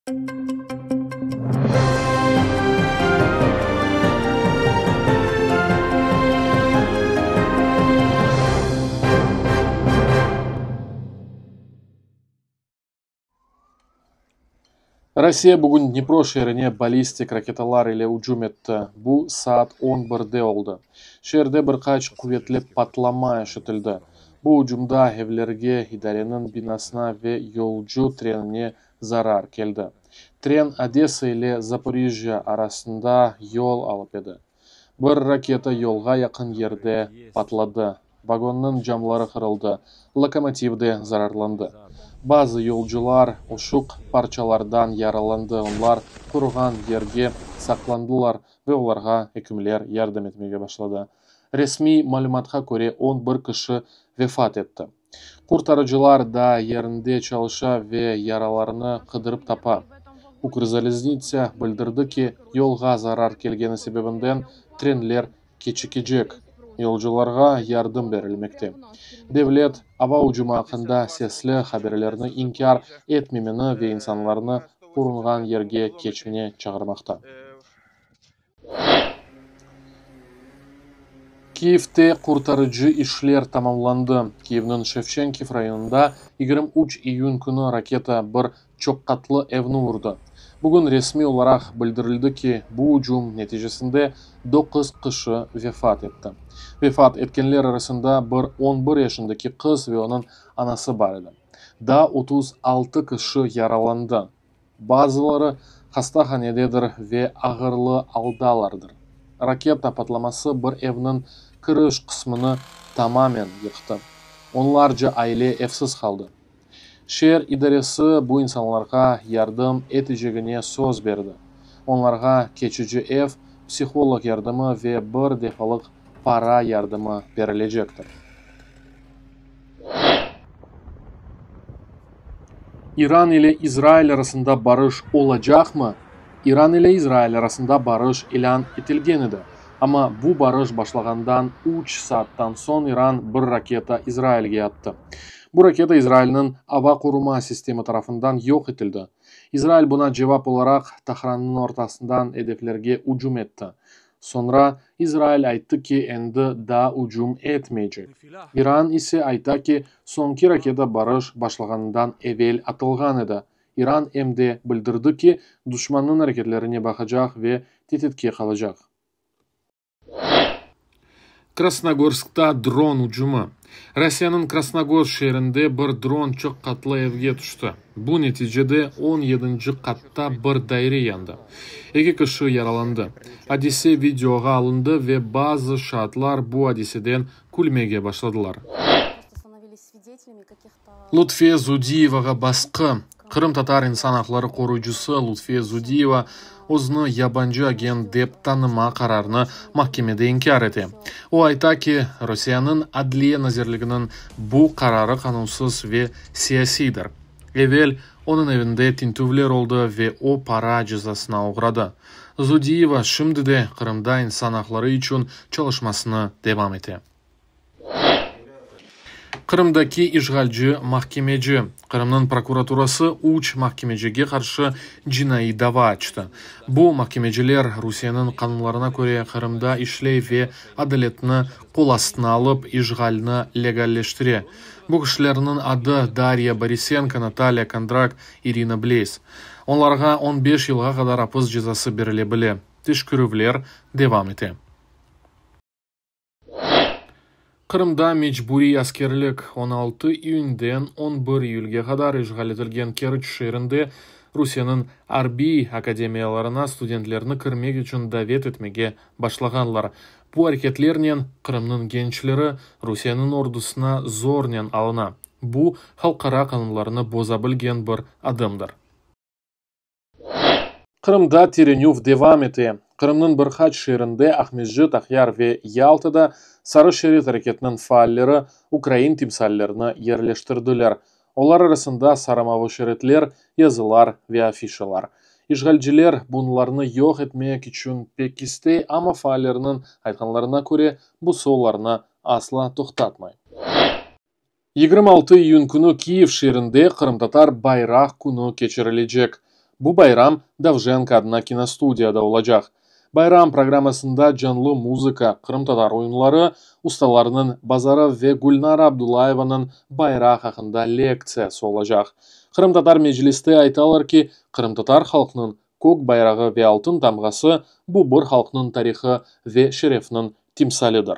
Rossiya bugün Dnipro şeerine ballistik raketalar ile ücüm etti. Bu saat on birde oldı. Şeerde bir qaç quvetli patlama eşitildi. Bu ücümda evlerge, idareniñ binasına ve yolcu trenine zarar keldi. Tren Odesa ile Zaporijjâ arasında yol alıp edi. Bir raketa yolğa yaqın yerde patladı, vagonnıñ camları qırıldı, lokomotiv de zararlandı. Bazı yolcular uçuq parçalardan yaralandı, onlar qoruğan yerge saqlandılar ve olarğa ekimler yardım etmege başladı. Resmiy malümatqa köre, on bir kişi vefat etti. Qurtarıcılar daa yerinde çalışa ve yaralarnı qıdırıp tapa. Ukrzaliznıtsâ bildirdi ki, yolğa zarar kelgeni sebebinden trenler keçikecek, yolcularğa yardım berilmekte. Devlet, ava ücümi aqqında sesli haberlerni inkâr etmemeni ve insanlarnı qorunğan yerge keçmege çağırmaqta. Kiyevde qurtarıcı işler tamamlandı. Kiyevniñ Şevçenkiv rayonında 23 iyün künü raketa bir çoqqatlı evni urdı. Bugün resmiy olaraq bildirildi ki, bu ücüm neticesinde doquz kişi vefat etti. Vefat etkenler arasında bir on bir yaşındaki qız ve onıñ anası bar edi. Daa 36 kişi yaralandı, bazıları hastahanededir ve ağırlı aldalardır. Raketa patlaması bir evniñ kiriş qısmını tamamen yıqtı. Onlarca aile evsiz qaldı. Şeer idaresi bu insanlarğa yardım etecegine söz berdi. Onlarğa keçici ev, psiholog yardımı ve bir defalıq para yardımı berilecektir. İran ile İsrail arasında barış olacaqmı? İran ile İsrail arasında barış ilân etilgen edi, amma bu barış başlağandan üç saattan soñ İran bir raketa İsrailge attı. Bu raketa İsrailniñ ava qoruma sistemi tarafından yoq etildi. İsrail buña cevap olaraq Tahrannıñ ortasından edeflerge ücüm etti. Soñra İsrail ayttı ki, endi daa ücüm etmeycek. İran ise ayta ki, soñki raketa barış başlağanından evel atılğan edi. İran em de bildirdi ki, duşmannıñ areketlerine baqacaq ve tetitke qalacaq. Krasnogorskta dron ücümi. Rossiyanıñ Krasnogorsk şeerinde bir dron çoq qatlı evge tüşti. Bu neticede on yedinci qatta bir daire yandı. Eki kişi yaralandı. Adise videoğa alındı ve bazı şaatlar bu adiseden külmege başladılar. Lutfiye Zudiyevağa basqı. Qırımtatar insan aqları qoruyıcısı Lutfiye Zudiyeva özüni yabancı agent dep tanıma qararını mahkemede inkâr ete. O ayta ki, Rusiyeniñ Adliye nazirliginiñ bu qararı qanunsız ve siyasiydir. Evel onıñ evinde tintüvler oldı ve o para cezasına oğradı. Zudiyeva şimdi de Qırımda insan aqları içün çalışmasını devam ete. Qırımdaki işğalci mahkemeci. Qırımnıñ prokuraturası üç mahkemecige qarşı cinaiy dava açtı. Bu mahkemeciler Rusiyeniñ qanunlarına köre Qırımda işley ve adaletni qol astına alıp, işğalni legalleştire. Bu kişilerniñ adı Darya Borisenko, Natalya Kondrak, İrina Bleys. Onlarğa on beş yılğa qadar apis cezası berile bile. Teşkerüvler devam ete. Qırımda mecburiy askerlik 16 iyünden 11 iyülge qadar işğal etilgen Keriç şeerinde Rusiyeniñ arbiy akademiyalarına studentlerni kirmek içün davet etmege başlağanlar. Bu areketlernen Qırımnıñ gençleri Rusiyeniñ ordusına zornen alına. Bu, halqara qanunlarnı boza bilgen bir adımdır. Qırımda tirenüv devam ete. Qırımnıñ bir qaç şeerinde, Aqmescit, Aqyar ve Yaltada Sarı şerit areketiniñ faalleri ukrain timsallerini yerleştirdiler. Olar arasında sarı-mavı şeritler, yazılar ve afişalar. İşğalciler bunlarnı yoq etmek içün pek istey, amma faallerniñ aytqanlarına köre, busı olarnı asla toqtatmay. 26 iyün künü Kiyev şeerinde Qırımtatar bayraq künü keçirilecek. Bu bayram Dovjenko adına kinostudiyada olacaq. Bayram programmasında canlı muzıka, qırımtatar oyunları, ustalarnıñ bazarı ve Gülnara Abdullayevanıñ bayraq aqqında lektsiyası olacaq. Qırımtatar Mecliste aytalar ki, qırımtatar halqnıñ kök bayrağı ve altın tamğası, bu bir halqnıñ tarihı ve şerefniñ timsalidir.